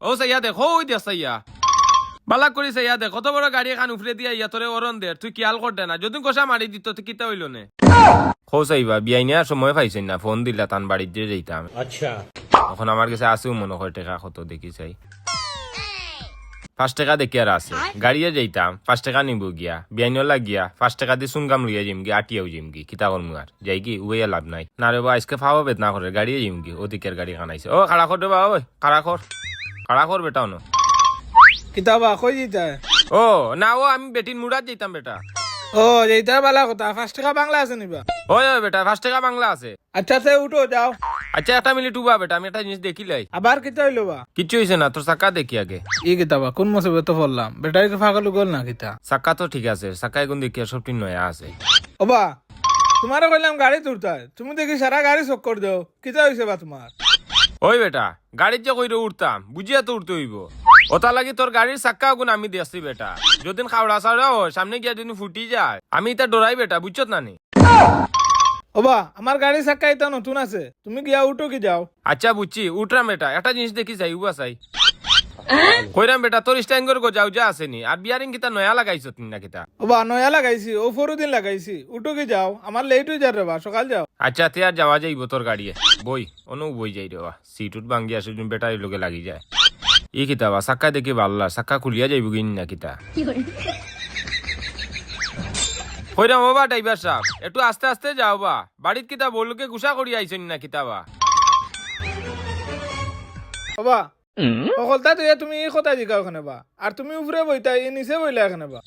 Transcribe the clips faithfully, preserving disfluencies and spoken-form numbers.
ও চাইয়া দেখ, ওই দেখ চাইয়া। বালা করি চাইয়া দেখ, কত বড় গাড়ি এখান উপরে দিয়া ইয়া তোরে অরন দের, তুই খিয়াল করতে না। যদি ঘষা মারি দিত, তুই কিতা অইলো নে? কও চাইবা, বিয়াইনে আর সময় পাইছইন না, ফোন দিলা তান বাড়িত যে যাইতাম। আচ্ছা। অখন আমার গেছে আছেও মনো কয় টেকা কত দেখি চাই। পাঁচ টেকা দেখি আর আছে। গাড়িয়ে যাইতাম, পাঁচ টেকা নিবো গিয়া। বিয়াইনর লাগিয়া, পাঁচ টেকা দি চুনকাম লইয়া যাইমগি, আটিয়াও যাইমগি। কিতা করমু আর? যাইগি, উবাইয়া লাভ নাই। না রে বা, আইজকে পাও বেদনা করের, গাড়িয়ে যাইমগি। অধিকের গাড়ি খানাইছে। ও, খাড়া কর রে বা, ওই, খাড়া কর। খাড়া কর বেটা, অনো। কিতা বা, কই যাইতায়? ও, না, ও, আমি বেটির মুড়াত যাইতাম বেটা। ও, যাইতায় বালা কথা। পাঁচ টেকা বাংলা আছে নি বা? ওই, ওই বেটা, পাঁচ টেকা বাংলা আছে। আচ্ছা, তে উঠো, যাও। আচ্ছা, একটা মিনিট উবা বেটা, আমি একটা জিনিস দেখিলাই। আবার কিতা অইলো বা? কিচ্ছু অইছে না, তোর চাক্কা দেখি আগে। ই কিতা বা, কোন মুসিবতো পড়লাম? বেটায় কি পাগল অইগেল না কিতা? চাক্কা তো ঠিক আছে, চাক্কা এগুন দেখিয়া সবটি নয়া আছে। ওবা, তুমারে কইলাম গাড়িত উঠতায়, তুমি দেখি সারা গাড়ি চক্কর দেও, কিতা অইছে বা তুমার? ওই বেটা, গাড়িত যে কইরে উঠতাম, বুঝিয়া তো উঠতে অইবো। ওটার লাগি তোর গাড়ির চাক্কা এগুন আমি দেখছি বেটা। যদিন খাওড়া চাওড়া অয়, সামনে গিয়া যদিন ফুটি যায়, আমি ইতা ডরাই বেটা, বুঝছত না নি? ওবা, আমার গাড়ির চাক্কা ইতা নতুন আছে, তুমি গিয়া উঠো কি যাও। আচ্ছা বুঝছি, উঠরাম বেটা, একটা জিনিস দেখি চাই, উবা চাই। কইরাম বেটা, তোর স্টাইঙ্গর গজাও যা আছে নি, আর বিয়ারিং কিতা নয়া লাগাইছত নি না কিতা? ওবা, নয়া লাগাইছি, ও পরদিন লাগাইছি, উঠো কি যাও, আমার লেট অই যার রে বা, সকাল যাও। আচ্ছা, তে আর যাওয়া যাইবো তোর গাড়িয়ে, বই, অনো বই যাই রে বা। সিট উট ভাঙ্গি আসে, তুমি বেটারির লগে লাগি যায়। ই কিতা বা, চাক্কা দেখি বাল্লা, চাক্কা খুলিয়া যাইবো গি না কিতা? কইরাম, ও বা ড্রাইভার সাব, একটু আস্তে আস্তে যাও বা। বাড়িত কিতা বউর লগে গুসা করি আইছইন না কিতা বা? ওবা, হকলতা তুই তুমি ই কথা জিকাও কেনে বা? আর তুমি উপরে বইতায়, ই নিচে বইলায় কেনে বা?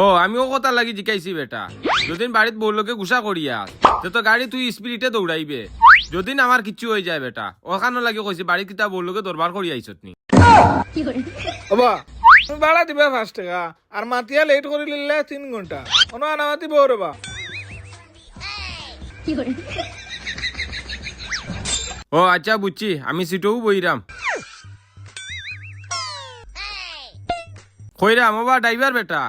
ও, আমি ও কথার লাগি জিকাইছি বেটা। যদিন বাড়িত বউর লগে গুসা করিয়া, তে তো গাড়ি তুই স্পিডে দৌড়াইবে। যদিন আমার কিচ্ছু অই যায় বেটা, অখানর লাগি কইছি বাড়িত কিতা বউর লগে দরবার করি আইছত নি? ওবা, তুমি ভাড়া দিবায় পাঁচ টেকা, আর মাতিয়া লেট করিলিলে তিন ঘন্টা। অনো আনামাতি বও রে বা। ও আচ্ছা বুঝছি, আমি সিটও বইরাম। কইরাম, ওবা ড্রাইভার বেটা,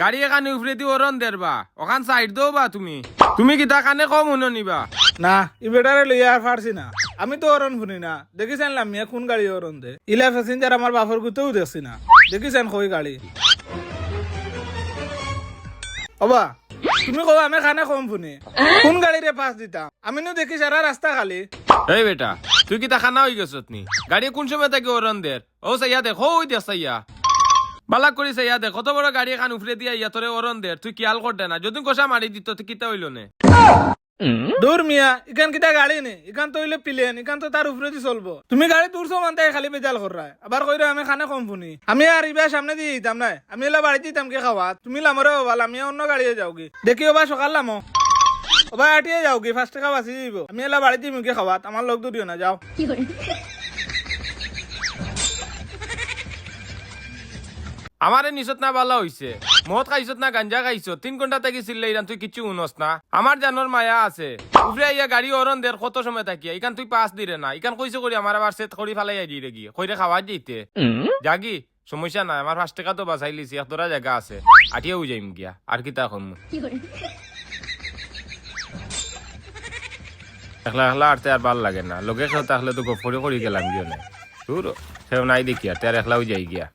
গাড়ি এখান উপরেদি অরন দের বা, অখান সাইড দেও বা তুমি। তুমি কিতা কানে কম হুনো নি বা? না, ই বেটারে লইয়া আর পারছি না। আমি তো অরন হুনি না। দেখিছইন লামিয়া কোন গাড়ি অরন দে। ইলা প্যাসেঞ্জার আমার বাপর গুতেও দেখছি না। দেখিছইন কই গাড়ি। ওবা, তুমি কও আমি কানে কম হুনি। কোন গাড়িরে পাস দিতাম? আমি নু দেখি সারা রাস্তা খালি। এই বেটা, তুই কিতা কানা অই গেছত নি? গাড়ি কোন সময় থাকি অরন দের? ও চাইয়া দেখ, ওই দেখ চাইয়া। বালা করি চাইয়া দেখ, কত বড় গাড়ি এখান উপরেদি আইয়া তোরে অরন দের, তুই খিয়াল করতে না। যদিন ঘষা মারি দিত, তুই কিতা অইলো নে? দূর মিয়া, ইখান কিতা গাড়ি নি? ইখান তো অইলে প্লেন, ইখান তো তার উপরেদি চলবো। তুমি গাড়িত উঠছো মানতে খালি বেজাল কররায়। আবার কইরে আমি কানে কম হুনি। আমি আর ইবার সামনেদি যাইতাম নায়। আমি ইলা বাড়িত যাইতাম গি খাওয়াত। তুমি লামো রে ওবা, লামিয়া অন্য গাড়িয়ে যাওগি। দেখি ওবা সকাল লামো। ওবা আটিয়া যাওগি, পাঁচ টেকা বাচি যাইবো। আমি ইলা বাড়িত যাইমু গি খাওয়াত, আমার লগ ধরিও না, যাও। আমারে নিছত না বালা অইছে। মদ খাইছত না গাঞ্জা খাইছত, তিন ঘন্টা থাকি চিল্লাইরাম, তুই কিচ্ছু হুনস না। আমার জানর মায়া আছে। উপরে আইয়া গাড়ি অরন দের কত সময় থাকিয়া, ইখান তুই পাস দিরে না। ইখান কইছে করি আমার আবার সেট করি ফালাইয়া দিরে গিয়ে। কইরে খাওয়াত যাইতে। যাগি, সমস্যা নাই, আমার পাঁচ টেকা তো বাচাইলিছি, এক দরা জাগা আছে। আটিয়াও যাইমু গিয়া, আর কিতা করমু? একলা একলা আটতে আর ভালা লাগে না, লগে কেউ থাকলে তো গফ করি করি গেলাম গিয়া না। দূর, কেউ নাই দেখিয়া, তে আর একলাউ যাই গিয়া।